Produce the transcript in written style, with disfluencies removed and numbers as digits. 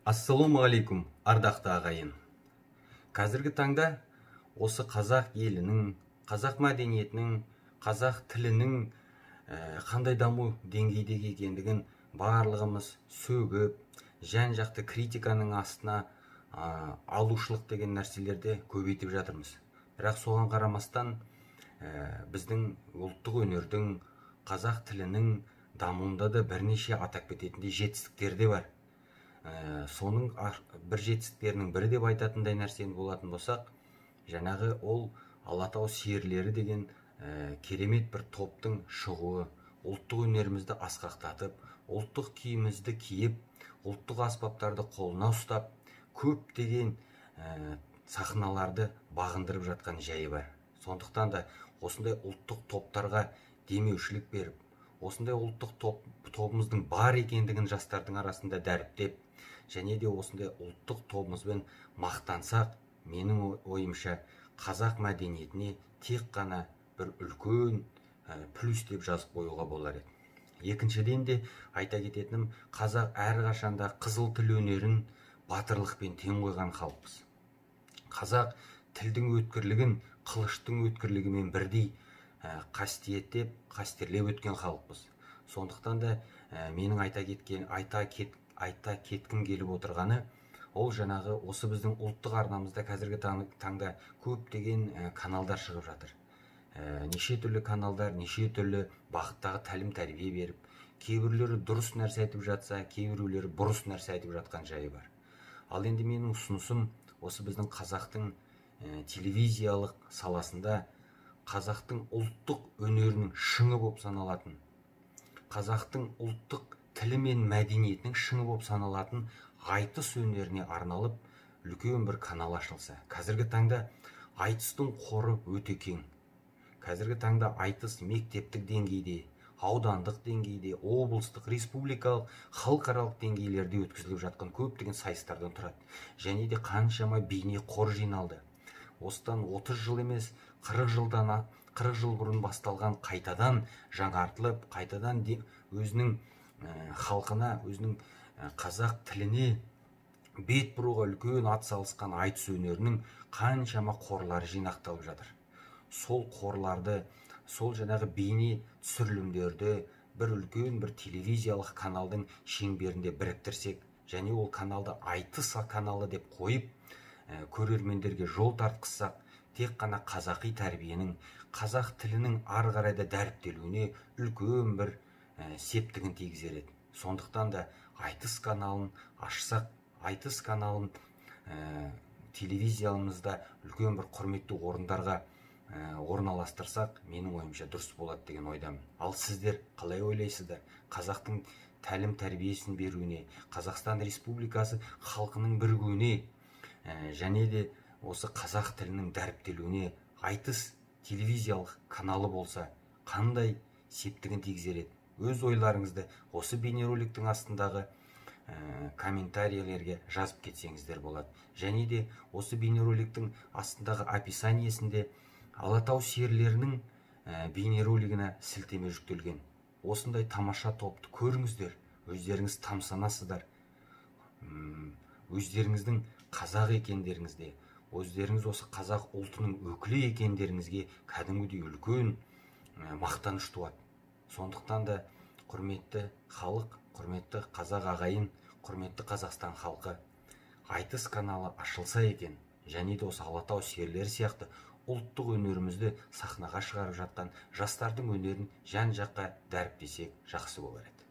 Ассалаумағалейкум, ардақты ағайын. Қазіргі таңда осы қазақ елінің, қазақ мәдениетінің, қазақ тілінің қандай даму деңгейдегі екендігін барлығымыз сөгіп, жан-жақты критиканың астына алушылық деген нәрселерді көбейтіп жатырмыз. Бірақ соған қарамастан біздің ұлттық өнердің, қазақ тілінің дамуында да бірнеше атап кететіндей жетістіктер де бар. Соның бір жетістіктерінің бірі деп айтатындай нәрсені болатын болсақ, жаңағы ол Алатау серілері деген керемет бір топтың шығуы, ұлттық өнерімізді асқақтатып, ұлттық киімімізді киіп, ұлттық аспаптарды қолына ұстап, көптеген сахналарды бағындырып жатқан жайы бар. Сондықтан да осындай ұлттық топтарға демеушілік беріп, осындай ұлттық тобымыздың бар екендігін жастардың арасында дәріптеп, және де осындай ұлттық тобымызбен мақтансақ, менің ойымша, қазақ мәдениетіне тек қана бір үлкен плюс деп жазып қоюға болар еді. Екіншіден де айта кететінім, қазақ әрқашанда қызыл тіл өнерін батырлықпен тең қойған халықпыз. Қазақ тілдің өткірлігін қылыштың өткірлігімен бірдей қастерлеп өткен халықпыз. Сондықтан да менің айта кеткім келіп отырғаны, ол жаңағы осы біздің ұлттық арнамызда қазіргі таңда көптеген каналдар шығып жатыр. Неше түрлі каналдар, неше түрлі бағыттағы тәлім тәрбие беріп, кейбіреулері дұрыс нәрсе айтып жатса, кейбіреулері бұрыс нәрсе айтып жатқан жайы бар. Ал енді менің ұсынысым, осы біздің қазақтың телевизиялық саласында қазақтың ұлттық өнерінің шыңы болып саналатын, қазақтың ұлттық тілі мен мәдениетінің шыңы болып саналатын айтыс өнеріне арналып үлкен бір канал ашылса. Қазіргі таңда айтыстың қоры өте кең. Қазіргі таңда айтыс мектептік деңгейде, аудандық деңгейде, облыстық, республикалық, халықаралық деңгейлерде өткізіліп жатқан көптеген сайыстардан тұрады. Және де қаншама бейне қор жиналды. Осыдан 30 жыл емес, 40 жыл бұрын басталған, қайтадан жаңартылып, қайтадан өзінің халқына, өзінің қазақ тіліне бет бұруға үлкен ат салысқан айтыс өнерінің қаншама қорлары жинақталып жатыр. Сол қорларды, сол жаңағы бейне түсірілімдерді бір үлкен бір телевизиялық каналдың шеңберінде біріктірсек, және ол каналды айтыс каналы деп қойып, көрермендерге жол тартқызсақ, тек қана қазақи тәрбиенің, қазақ тілінің ары қарай да дәріптелуіне үлкен бір септігін тигізер еді. Сондықтан да айтыс каналын ашсақ, айтыс каналын телевизиямызда үлкен бір құрметті орындарға орналастырсақ, менің ойымша дұрыс болады деген ойдамын. Ал сіздер қалай ойлайсыздар? Қазақтың тәлім тәрбиесін беруіне, Қазақстан Республикасы халқының бірігуіне, және де осы қазақ тілінің дәріптелуіне айтыс телевизиялық каналы болса, қандай септігін тигізер еді? Өз ойларыңызды осы бейнероликтің астындағы комментарийлерге жазып кетсеңіздер болады. Және де осы бейнероликтің астындағы описаниесінде Алатау серілерінің бейнеролигіне сілтеме жүктелген. Осындай тамаша топты көріңіздер, өздеріңіз тамсанасыздар. Өздеріңіздің қазақ екендеріңізде, өздеріңіз осы қазақ ұлтының өкілі екендеріңізге кәдімгідей үлкен мақтаныш туады. Сондықтан да құрметті халық, құрметті қазақ ағайын, құрметті Қазақстан халқы, айтыс каналы ашылса екен, және де осы Алатау серілері сияқты ұлттық өнерімізді сахнаға шығарып жатқан жастардың өнерін жан-жаққа дәріптесек жақсы болар еді.